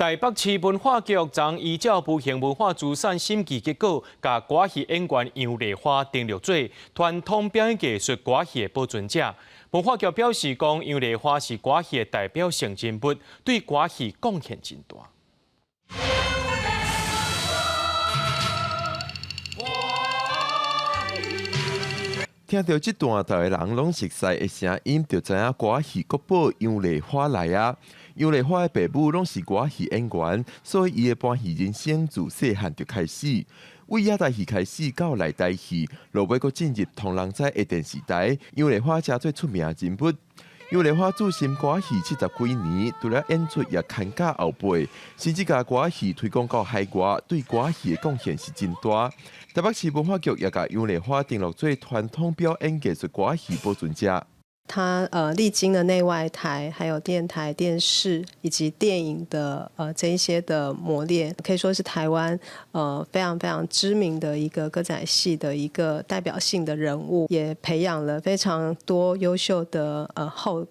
台北市文化局昨依照無形文化資產審議結果，共歌仔戲演員楊麗花登錄做傳統表演藝術歌仔戲的保存者。文化局表示講，楊麗花是歌仔戲的代表性人物，對歌仔戲貢獻真大。聽著這段，逐个人攏熟似的聲音，就知影歌仔戲國寶楊麗花來啊！楊麗花的爸母攏是歌仔戲演員，所以伊的搬戲人生自細漢就開始。為野台戲開始到內台戲，落尾閣進入唐人仔的電視台，楊麗花成做出名人物。楊麗花主心歌仔戲70幾年，除了演出也牽教後輩，甚至共歌仔戲推廣到海外，對歌仔戲的貢獻是真大。台北市文化局也共楊麗花登錄做傳統表演藝術歌仔戲保存者。他歷經了內外台、還有電台、電視以及電影的這一些的磨練，可以說是台灣非常非常知名的一個歌仔戲的一個代表性的人物，也培養了非常多優秀的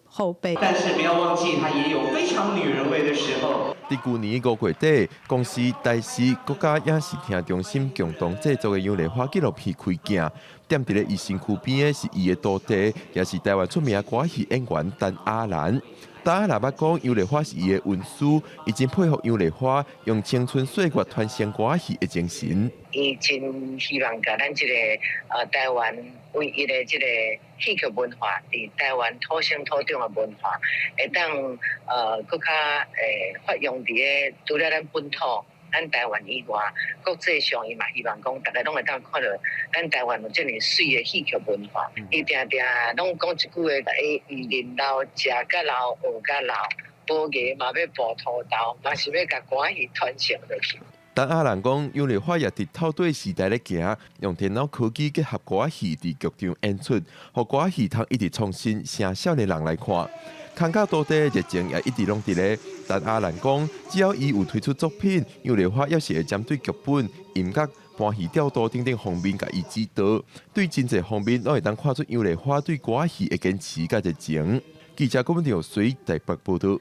後輩。但是不要忘記，他也有非常女人味的時候。佇舊年5月底，公視、台視、國家影視聽中心共同製作的楊麗花紀錄片開鏡，踮佇咧伊身軀邊的是伊的徒弟，也是台灣出名歌仔戲演員陳亞蘭。陳亞蘭捌講，楊麗花是伊的恩師，伊真佩服楊麗花用青春歲月傳承歌仔戲的精神。伊真希望共咱這个台灣唯一的這個戲曲文化，佇台灣土生土長的文化，會當閣較發揚佇咧除了咱本土、咱台灣以外，國際上伊嘛希望講，逐家攏會當看著咱台灣有遮爾媠的戲曲文化。伊定定攏講一句話，伊毋認老，食甲老，學甲老，無牙嘛欲哺土豆，嘛是欲共歌仔戲傳承落去。陳亞蘭講，楊麗花也直透對時代咧行，用電腦科技結合歌仔戲佇劇場演出，予歌仔戲通一直創新，吸少年人來看。牽教徒弟的熱情也一直攏佇咧。陳亞蘭講，只要伊有推出作品，楊麗花猶是會針對劇本、音樂、搬戲調度等等方面共伊指導。對真濟方面攏會當看出楊麗花對歌仔戲的堅持佮熱情。記者郭文條隨台北報導。